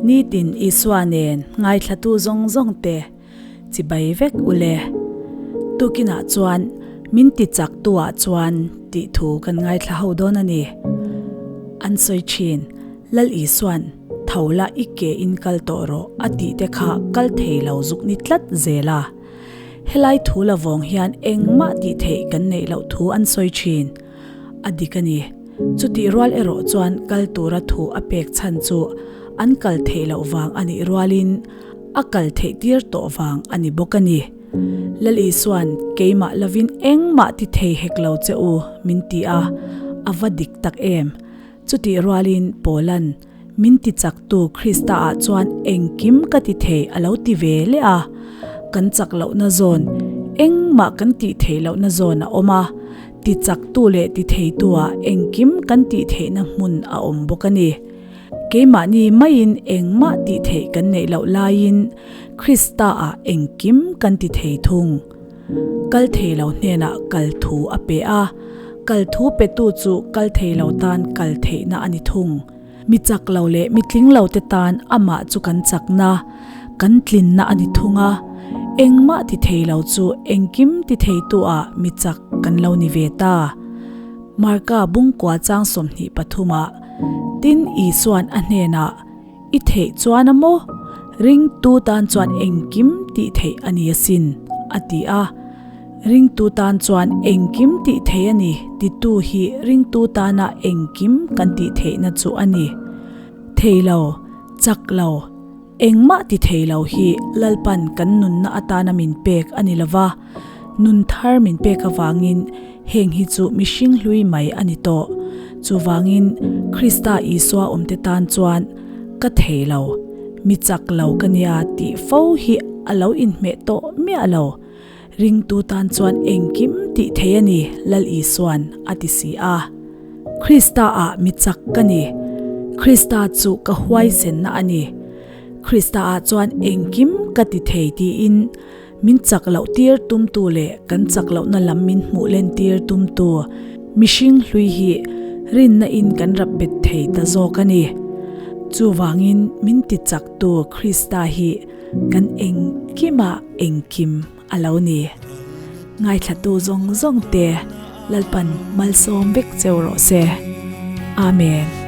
Nitin Isua nen ngaithlatu zawng zawng te chibai vek u le. Tukinah chuan min ti chak tu ah chuan tih thu kan ngaithla ho dawn a ni. An sawi thin, Lal Isuan tho la i ke in kal tawh rawh a tih te kha kal thei lo zuk ni tlat zel a. Helai thu la vawng hian engmah tih theih kan neih loh thu an sawi thin. A dik a ni. Chutih rual erawh chuan kal tura thu a pek chhan chu an kal theih loh vang a nih rualin a kal theih tir tawh vang a ni bawk a ni. Lal Isuan keimah lovin engmah ti thei hek lo che u min ti a, a va dik tak em? Chutih rualin Paula'n min ti chaktu Krista-ah chuan engkim ka ti thei a lo ti ve leh a, kan chak lohna zawn engmah kan tih theih lohna zawn a awm a, ti chaktu leh ti theitu-ah engkim kan tih theihna hmun a awm bawk a ni. Keimahni maiin engmah tih theih kan neih loh laiin Krista-ah engkim kan ti thei thung. Kal thei lo hnenah kal thu a pe a, kal thu petu chu kal thei lo tan kal theihna a ni thung. Mi chak lo leh mi tling lo te tan amah chu kan chakna, kan tlinna a ni thung a, engmah ti thei lo chu engkim ti theitu ah mi chak kan lo ni ve ta. Marka bungkua chang 23 ah tin Isuan a hnenah, I theih chuan a maw? Ringtu tan chuan engkim tih theih a ni asin, a ti a. Ringtu tan chuan engkim tih theih a ni titu hi ringtu tana engkim kan tih theihna chu a ni. Thei lo, chak lo, engmah ti thei lo hi Lalpan kan nunna atana min pek a ni lova, nun thar min pek avangin Heng hi chu mihring hlui mai a ni tawh. Chuvangin, Krista Isua awmte tan chuan, Ka thei lo, mi chak lo ka nia tih fo hi a lo inhmeh tawh miah lo. Ringtu tan chuan engkim tih thei a ni, Lal Isuan a ti si a. Krista ah mi chak ka ni. Krista chu ka huaisenna a ni. Krista ah chuan engkim ka ti thei tiin, Min chak loh tir tumtu leh kan chak lohna lam min hmuh len tir tumtu mihring hlui hi rinna in kan rap bet thei ta zawk a ni. Chuvangin min ti chaktu Krista hi kan engkimah engkim a lo ni. Ngaithlatu zawng zawng te Lalpan malsawm vek cheu rawh se. Amen.